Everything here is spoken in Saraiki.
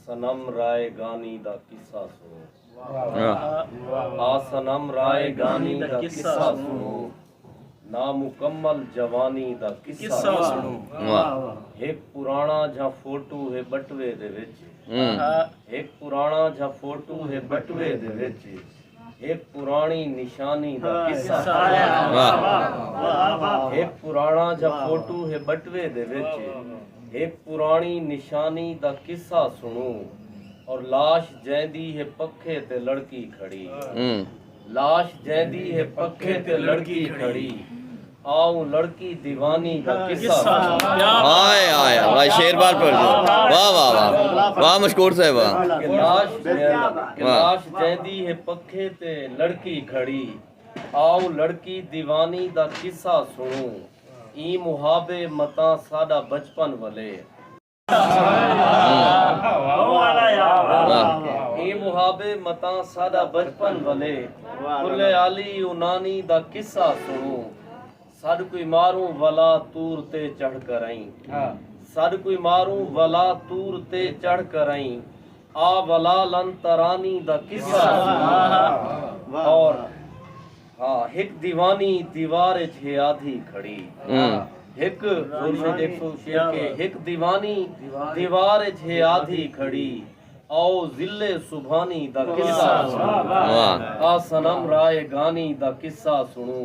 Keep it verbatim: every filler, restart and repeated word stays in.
صنم رائے گانی دا قصہ سنو۔ آ صنم رائے گانی دا قصہ سنو۔ نامکمل جوانی دا قصہ سنو۔ ہک پرانا جھا فوٹو ہے بٹوے دے وچ۔ ہک پرانا جھا فوٹو ہے بٹوے دے وچ۔ ہک پراݨی نشانی دا قصہ۔ ہک پراݨا جھا فوٹو ہے بٹوے دے وچ۔ ہک پراݨی نشانی دا قصہ سنو۔ اور لاش جیندی ہے پکھے تے لڑکی کھڑی۔ لاش جیندی ہے پکھے تے لڑکی کھڑی۔ آؤ لڑکی دیوانی دا قصہ سنو۔ ہائے ہائے واہ شیر بال پر جو واہ واہ واہ واہ مشکور صاحب واہ کہ لاش جیندی ہے پکھے تے لڑکی کھڑی۔ آؤ لڑکی دیوانی دا قصہ سنو۔ ایں محابے متاں ساڈا بچپن ولے۔ ایں محابے متاں ساڈا بچپن ولے۔ کھلے آلی انانی دا قصہ سنو۔ سڈ کوئی ماروں ولا تور تے چڑھ کر آئیں۔ سڈ کوئی ماروں ولا تور تے چڑھ کر آئیں۔ آ ولا لن ترانی دا قصہ سنو۔ اور ہاں ہک دیوانی دیوار اچ ہے آدھی کھڑی۔ ہک دیوانی دیوار اچ ہے آدھی کھڑی۔ آؤ ذلے سبحانی دا قصہ سنو۔ آ صنم رائے گانی دا قصہ سنو۔